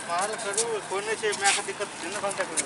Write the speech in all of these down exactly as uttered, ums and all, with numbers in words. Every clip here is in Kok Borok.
महाराज, कोई नहीं चाहिए, मैं आके दिक्कत नहीं ना बनता कोई।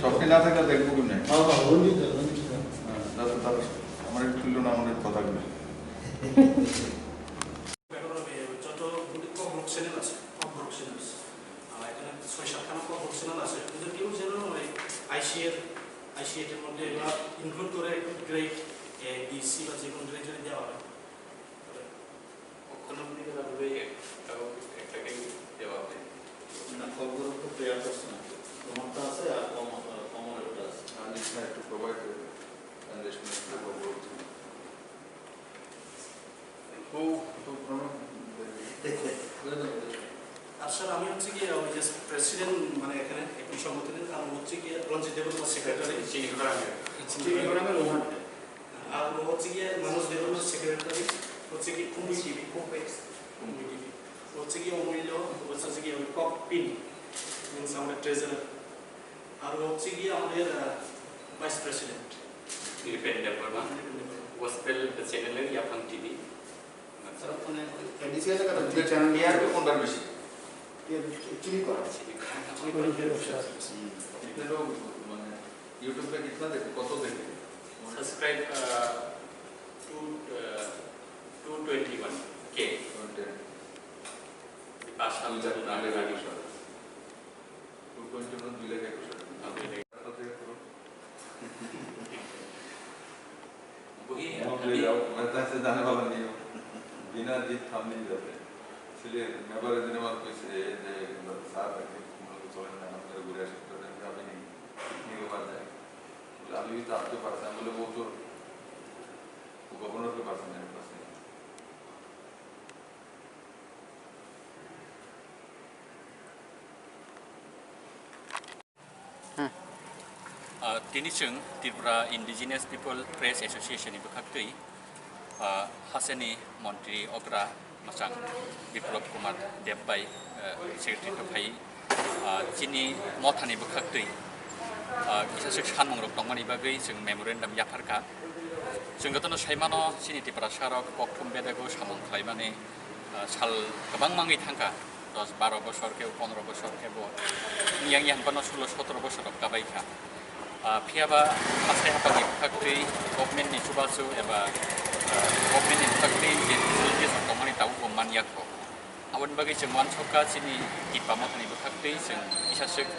শক্তি না থাকলে দেখবো কেমনে? হ্যাঁ, দাদা, দাদা, আমার একটু তুললো না আমাদের কথাগুলো। যত ককবরক চ্যানেল আছে, ককবরক চ্যানেল আছে, আহ, এখানে ছয় সাতখানা ককবরক চ্যানেল আছে, কিন্তু কেউ যেন ওই আইসিএর, আইসিএর মধ্যে এগুলা ইনক্লুড করে একটু গ্রেড এ, বি, সি বা যে কোনো গ্রেড যদি দেওয়া হয়, তাহলে অক্ষর দিকে লাগবে একটা, একটা গ্রেড দেওয়া হবে। না, ককবরক তো প্রেয়ার করছে না, তোমারটা আছে আর কমন, কমন একটা আছে। আর লিখে একটু প্রোভাইড করে দেন, ককবরক। আর স্যার, আমি হচ্ছে কি ওই যে প্রেসিডেন্ট, মানে এখানে একটি সংগঠনের, আর ও হচ্ছে কি রঞ্জিত দেববর্মা সেক্রেটারি। চিনি করা আমি। চিনি করা আমি রোহন। আর ও হচ্ছে কি মানস দেববর্মা সেক্রেটারি, হচ্ছে কি কুম্বুই টিভি, কুম্বুই টিভি। ও হচ্ছে কি অমূল্য, ও হচ্ছে কি ওই কক পিন, মিনস আমাদের ট্রেজারার। আর ও হচ্ছে গিয়ে আমাদের, আহ, vice president. Nirupendra Verma, Nirupendra Verma। Gospel চ্যানেলের ইয়াফাং টিভি। আচ্ছা। মানে, এডিসিএল এর কথা। টিআরপি কোনটার বেশি? টিআরপি চিনি করা। চিনি করা। হুম। আপনারও মানে ইউটিউবে কিতনা দেখে, কত দেখে? সাবস্ক্রাইব, আহ, টু, আহ, টু টোয়েন্টি ওয়ান কে। পাঁচ হাজার। Two point two দুই লাখ একুশ হাজার। দুই লাখ। वही वहाँ ले जाओ, मैं तो ऐसे जाने वाला नहीं हूँ। बिना जीत हम नहीं जाते। इसलिए मैं बड़े दिनों बाद कोई से ये, ये, साथ रख के हम लोग चले जाना, हम लोग घूरे सकते हैं, अभी नहीं, पिकनिक के बाद जाएंगे। बोले, "अभी भी तो आपके पास है।" हम बोले, "वो तो गवर्नर के पास है, मेरे पास नहीं।" Ah, tini chwng Tripura Indigenous People Press Association ni bwkhaktwi, ah, hasteni montri okra mwchang Biplab Kumar Deb bai, ah, secretary rok phai, ah, chini mothani bwkhaktwi, ah, kisa swk sanmung rok tongmani bagwi chwng memorandum yapharkha. Chwng jotono saimano chini Tiprasa rok kokthum bedego samung khlaimani, ah, sal kwbang mangwi thangkha, dos baro bosor khe, pondro bosor khe bo, yang yang phano sulo sotro bosor rok kabai kha. Ah, phiya ba haste hapangni bwkhaktwi government ni chubachu eba, ah, government ni bwkhaktwi je facilities rok tongmani tabuk bo man ya kho. Aboni bagwi chwng uansukha chini Tipra mothani bwkhaktwi chwng kisa swk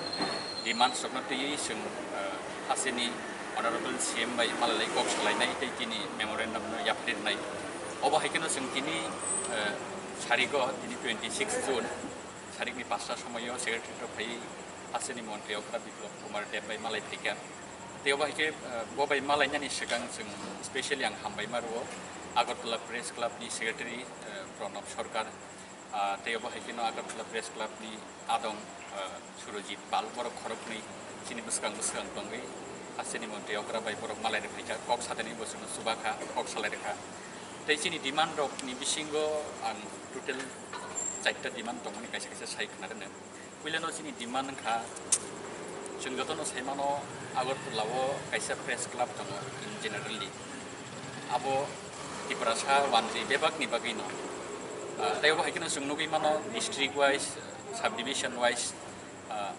demands rokno twiwi chwng, ah, hasteni Honorable C M bai malai kok salainai tei tini memorandum no yapharnai. Obo hai kheno chwng tini, ah, sarigo tini twenty six June sarikni pasta somoio secretary rok phai hasteni montri okra Biplab Kumar Deb bai malai phaikha. Tei obo hai khe, ah, bo bai malainani swkang chwng specially ang hambai ma rwo Agartala Press Club ni secretary, ah, Pranab Sarkar. Ah, tei obo hai kheno Agartala Press Club ni adong, ah, Surojit Pal, borok khoroknwi chini bwskang bwskang tongwi hasteni montri okra bai borok malai rwkha, kok sateni bo chwngno chuba kha, kok salai rwkha. Tei chini demand rok ni bisingo ang total chaita demand tongmani kaisa kaisa sai khna rwno. Puilano chini demand wngkha, chwng jotono saimano Agartala o kaisa press club tongo in generally. Abo Tiprasa wanjwi bebakni bagwino. Ah, tei obo hai kheno chwng nugwi mano district wise, subdivision wise, ah,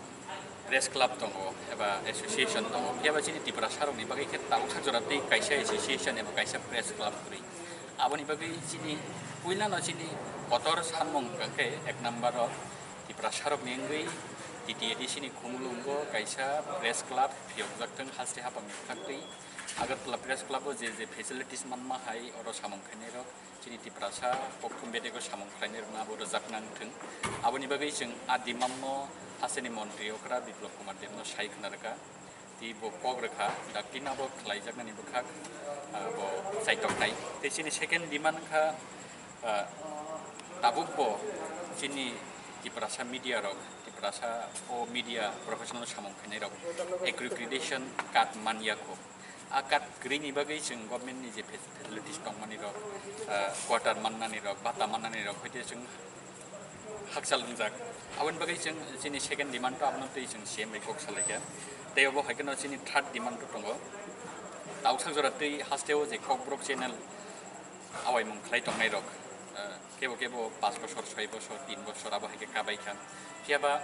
press club tongo eba association tongo. Phiya ba chini Tiprasa rokni bagwi khe tabuk sak jora tei kaisa association eba kaisa press club kwrwi. Aboni bagwi chini puilano chini kotor sanmung hwnkha khe ek number o Tiprasa rokni wngwi T T A D C ni khumulwngo kaisa press club phiyokjak thwng haste hapangni bwkhaktwi. Agartala Press Club o je je facilities manma hai oro samung khainai rok chini Tiprasa kokthum bedego samung khlainai rokno abo rwjak nang thwng. Aboni bagwi chwng a demand no hasteni montri okra Biplab Kumar Deb no sai khna rwkha. Bo kok rwkha, dakti no bo khlaijaknani bwkhak, ah, bo chaitoknai. Tei chini second demand wngkha, ah, tabuk bo chini Tiprasa media rok, Tiprasa o media professional samung khainai rok accreditation card manya kho. A card kwrwini bagwi chwng government ni je facilities tongmani rok, ah, quarter mannani rok, bata mannani rok, hoite chwng hakchal wngjak. Aboni bagwi chwng chini second demand to abono twi chwng C M bai kok salaikha. Tei obo hai kheno chini third demand to tongo. Tausak jora twi hasteo je Kokborok channel awaimung khlai tongnai rok, eh, kebo kebo paanch bosor, soi bosor, tin bosor abo hai khe kabai kha. Phiya ba,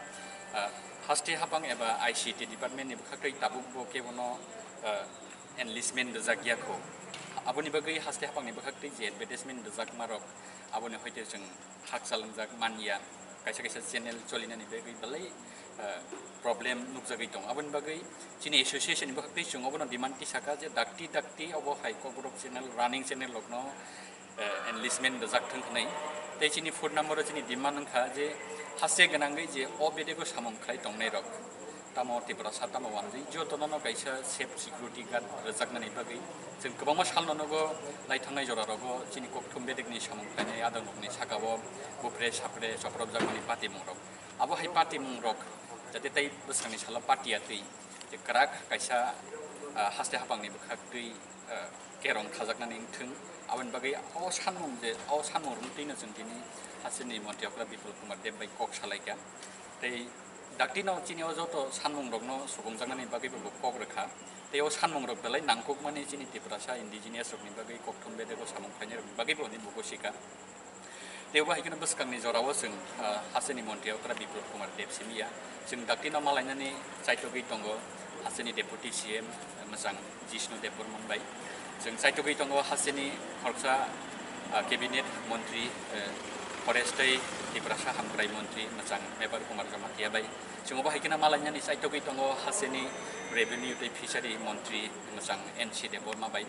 eh, haste hapang eba I C T department ni bwkhak twi tabuk bo kebono, eh, enlistment rwjak ya kho. Aboni bagwi haste hapang ni bwkhak twi je advertisement rwjak ma rok aboni hoite chwng hakchal wngjak manya, kaisa kaisa channel cholinani bagwi belai, eh, problem nukjagwi tongo. Aboni bagwi chini association ni bwkhak twi chwng obono demand tisaka je dakti dakti obo hai Kokborok channel, running channel rokno, eh, enlistment rwjak thung hwnwi. Tei chini fourth number o chini demand wngkha je haste gwnangwi je o bedego samung khlai tongnai rok. Tamo Tiprasa tamo wanjwi jotono no kaisa safe security guard rwjaknani bagwi chwng kwbangma salno nogo, lai thangnai jora rogo chini kokthum bedekni samung khlainai adang rokni saka o bupre sapre chopropjakmani patimung rok. Abo hai patimung rok jate tei bwskangni salo patiya twi je kwrak kaisa, ah, haste hapangni bwkhak twi, ah, kerong khajaknani wngthwng. Aboni bagwi o sanmung je, o sanmung rwngtwino chwng tini hasteni montri okra Bipul Kumar Deb bai kok salaikha. Tei daktino chini o joto sanmungrokno subungjaknani bagwibo bo kok rwkha. Tei o sanmungrok belai nangkukmani chini Tiprasa indigenous rokni bagwi kokthum bedego samung khlainai rokni bagwibo hwnwi bo gosikha. Tei bo hai kheno bwskangni jorao chwng, ah, hasteni montri okra Bipul Kumar Deb simi ya. Chwng daktino malainani chaitogwi tongo hasteni deputy C M mwchang Jishnu Debbarman bai. Chwng chaitogwi tongo hasteni khoroksa, ah, cabinet montri, eh, forest tei Tiprasa hamkrai montri mwchang Mebar Kumar Jamatia bai. Chwng obo hai kheno malainani chaitogwi tongo hasteni revenue tei fishery montri mwchang N C Debbarma bai.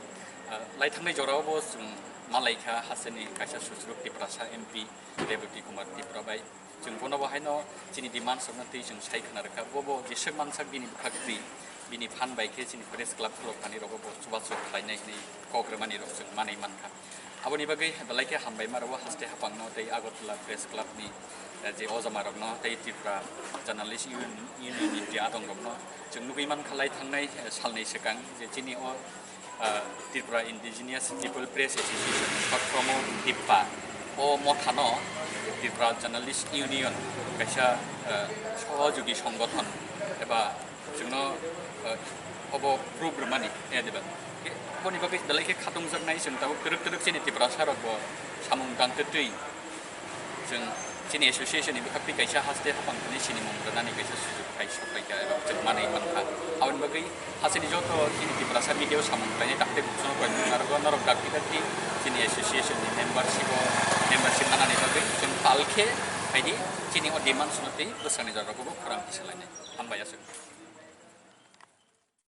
Ah, lai thangnai jorao bo chwng malaikha hasteni kaisa susuruk Tiprasa M P Rebati Kumar Tripura bai. Chwng bono bo haino chini demands rokno twi chwng sai khna rwkha. Bo bo jeswk mansak bini bwkhak twi, bini phan bai khe chini press club khulok thani rogo bo chubachu khlainai hwnwi kok rwmani rok chwng manwi mankha. Aboni bagwi belai khe hambai ma rwo haste hapangno tei Agartala Press Club ni, eh, je ojama rokno tei Tripura Journalist Union, Union ni je adong rokno chwng nugwi mankha lai thangnai, eh, salni swkang je chini o ah, Tripura Indigenous People Press Association, short form o TIPPA, o mothano Tripura Journalist Union kaisa, ah, sohojugi songothon eba chwngno, ah, obo proof rwmani, eh, diba? Ke-, boni bagwi belai khe khatungjaknai chwng tabuk twrwk twrwk chini Tiprasa rok bo samung tang twtwi. Chwng chini association ni bwkhak twi kaisa haste hapang thani sinimung rwnani kaisa sujuk khai sok phaikha eba chwng manwi mankha. Aboni bagwi hasteni joto chini Tiprasa media o samung khlainai takhuk tei bukhukno koi mung narwgo norok dakti dakti chini association ni membership o membership manani bagwi chwng pal khe phaidi chini o demands no tei bwskangjak rokbo khorang kisa lainai. Hambai aswk.